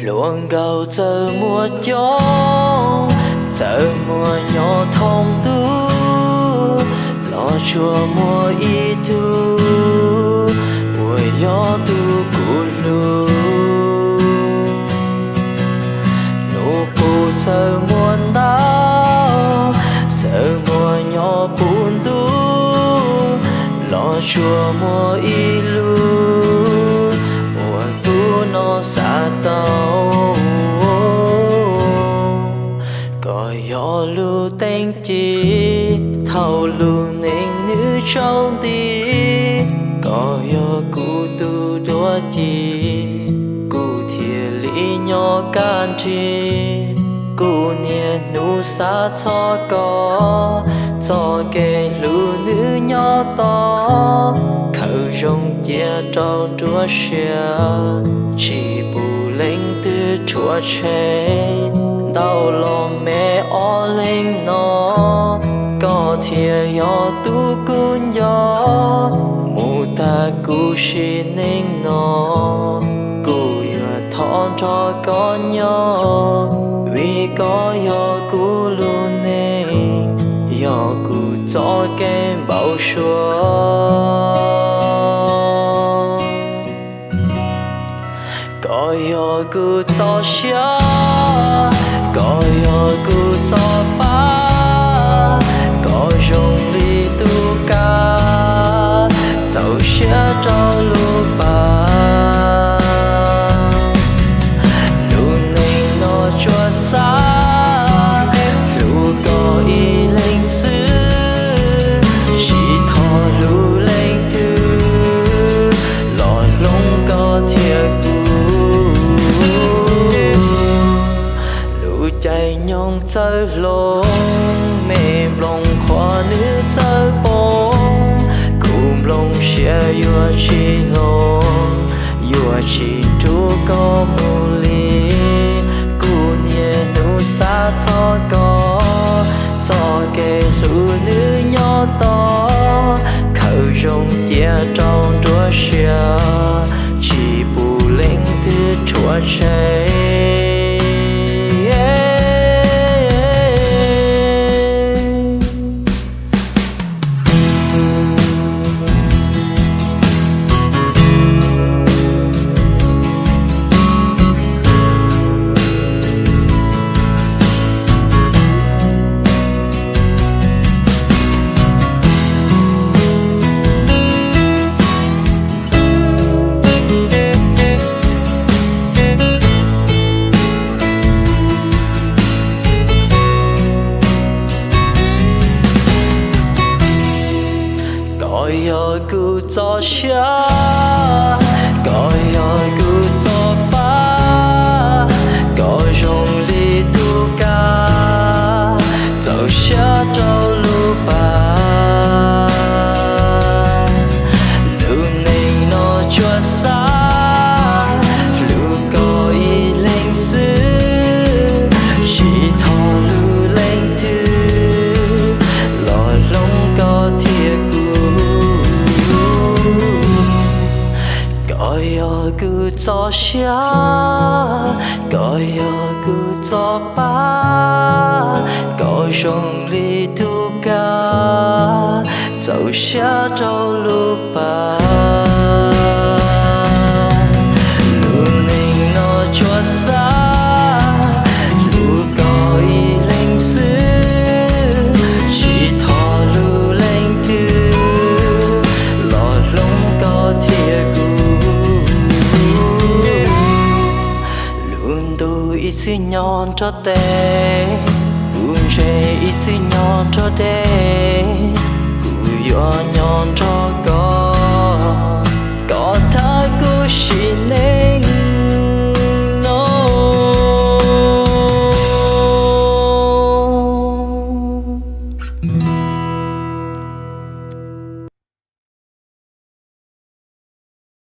Hluas nkauj txawm muaj coob, txawm muaj nyob thoob ntuj, los tsuas muaj ib tug uas yog tus kuv hlub. Hnub qub txawm muaj ntau, txawm muaj nyob puv ntuj, los tsuas muaj ib lub uas hnub no xav tau. Koj yog lub teeb ci thaum lub neej nws tsaus nti, koj yog kuv tus duab ci, kuv thiaj li nyob kaj nrig. Kuv niaj hnub xav txog koj, txoj kev hlub nws nyob tos, khaws zoo cia rau nruab siab, tsis pub leej twg rhuav tshem. Ntau los me ob leeg no, koj thiaj yog tus kuv nco, mus tag kuv sim neej no, kuv yuav thov nrog koj nyob, vim koj yog kuv lub neej, yog kuv txoj kev npau suav. Koj yog kuv txoj sia, koj yog kuv txoj pab, koj zoo li tus kab txaus siab rau lub pas. Lub neej no tsuas xav hlub koj ib leeg xwb, tsis thov hlub leej twg los hloov koj thiab kuv. Lub caij nyoog txawm hloov, me nplooj qhuav nws txawm poob, kuv nplooj siab yuav tsis hloov, yuav tsis nrug koj mus li. Kuv niaj hnub xav txog koj, txoj kev hlub nws nyob tos, khaws zoo cia rau nruab siab, tsis pub leej twg rhuav tshem. Koj yog kuv txoj sia, koj yog kuv txoj pab, koj zoo li tus kab txaus siab rau lub pas. Lub neej no tsuas xav hlub koj ib leeg xwb, tsis thov hlub leej twg los hloov koj thiab kuv. Koj yog kuv txoj sia, koj yog kuv txoj pab, koj zoo li tus kab txaus siab rau lub pas. Lub neej no tsuas xav hlub koj ib leeg xwb, tsis thov hlub leej twg los hloov koj thiab kuv. Lub ntuj ib txwm nyob nrog tes, lub ntsej ib txwm nyob nrog dej, kuv yuav nyob nrog